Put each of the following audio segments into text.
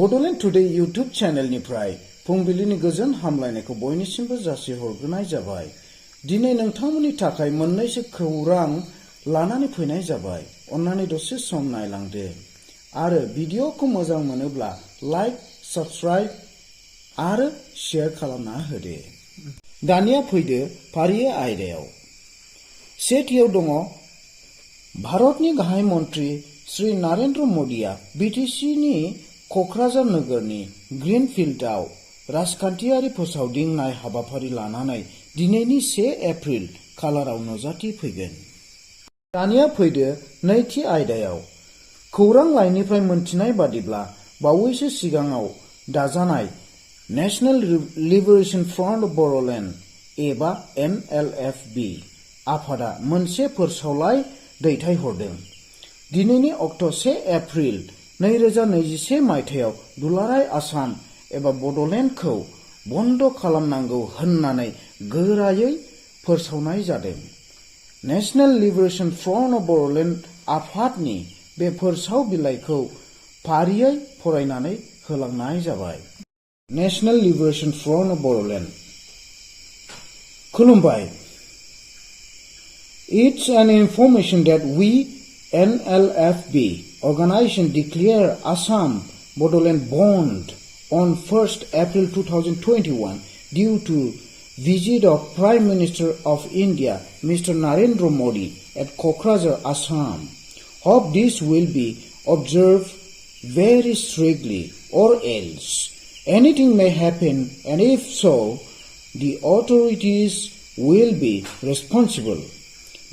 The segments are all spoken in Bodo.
Bodoland Today YouTube channelनिफ्राय फुंबिलिनि गोजोन हामलायनायखौ बयनिसिमबो जासिहरग्रोनाय जाबाय। दिनै नोंथांमोननि थाखाय मोननैसो खौरां लानानै फैनाय जाबाय। अन्नानै दसे सम नायलांदो आरो भिडिअखौ मोजां मोनोब्ला लाइक, साबस्क्राइब आरो शेयार खालामना होदो। दानिया फैदो फारियै आयदायाव। सेथियाव दङ भारतनि गाहाय मन्त्रि श्री नरेन्द्र मदिया बिटिसिनि क'क्राझार नोगोरनि ग्रीनफील्डआव राजखान्थियारि फोसावदिंनाय हाबाफारि लानानै दिनैनि 1 एप्रिल खालाराव नुजाथि फैगोन। दानिया फैदो नैथि आयदायाव। खौरां लाइनिफ्राय मोनथिनाय बादिब्ला बावैसो सिगाङाव दाजानाय national liberation front of Bodoland एबा NLFB आफादा मोनसे फोसावलाइ दैथायहरदों। दिनैनि अक्ट' 1 एप्रिल 2021 मायथाइयाव दुलाराय आसाम एबा बड'लेण्डखौ बन्द खालामनांगौ होननानै गोरायै फोसावनाय जादों। National liberation front of Bodoland आफादनि बे फोसाव बिलाइखौ फारियै फरायनानै होलांनाय जाबाय। National liberation front of Bodoland. खुलुमबाय। It's an information that we, NLFB organization, declare Assam Bodoland bond on 1st April 2021 due to visit of Prime Minister of India, Mr. Narendra Modi at Kokrajharao, Assam. Hope this will be observed very strictly or else anything may happen, and if so, the authorities will be responsible.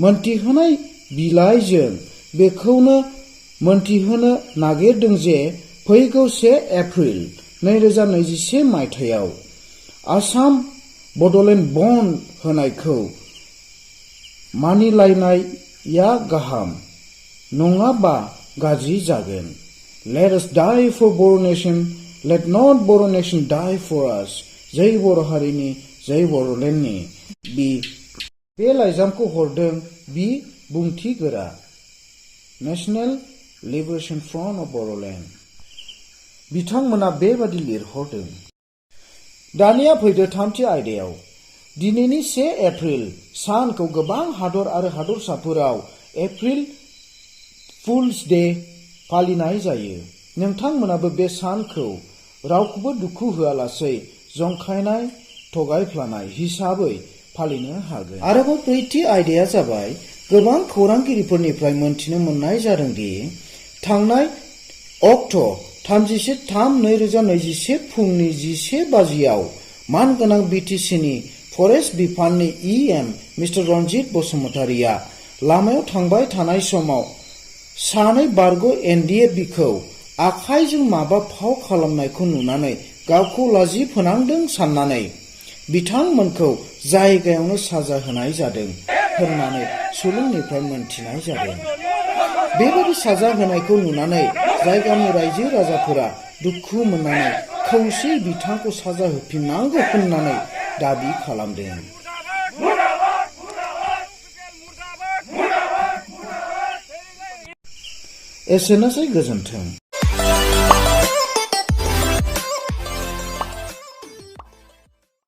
मोनथिहोनाय बिलाइजों बेखौनो मोनथिहोनो नागिरदों जे फैगौ 1 एप्रिल 2021 मायथाइयाव आसाम बड'लेण्ड बन्द होनायखौ मानिलायनाया गाहाम नङाबा गाज्रि जागोन। Let us die for Bodo nation, let not Bodo nation die for us. जै बर' हारिनि, जै बड'लेण्डनि। बे लाइजामखौ हरदों बुंथिगोरा national liberation front of Bodoland. बिथांमोना बेबादि लिरहरदों। दानिया फैदो थामथि आयदायाव। दिनैनि 1 एप्रिल सानखौ गोबां हादर आरो हादरसाफोराव एप्रिल फुल्स डे फालिनाय जायो। नोंथांमोनाबो बे सानखौ रावखौबो दुखु होआलासै जंखायनाय थगायफ्लानाय हिसाबै फालिनो हागोन। आरोबाव ब्रैथि आयदाया जाबाय गोबां खौरांगिरिफोरनिफ्राय मोनथिनो मोननाय जादोंदि थांनाय अक्ट' 31/3/2021 फुंनि 11 बाजियाव मानगोनां बिटिसिनि फरेस्ट बिफाननि EM मिस्टार रन्जित बसुमतारिया लामायाव थांबाय थानाय समाव सानै बारग' NDFBखौ आखाइजों माबा फाव खालामनायखौ नुनानै गावखौ लाजि फोनांदों साननानै बिथांमोनखौ जायगायावनो साजा होनाय जादों होननानै सुलुंनिफ्राय मोनथिनाय जादों। बेबादि साजा होनायखौ नुनानै जायगानि रायजो राजाफोरा दुखु मोननानै खौसे बिथांखौ साजा होफिननांगौ होननानै दाबि खालामदों। एसेनोसै, गोजोन्थों।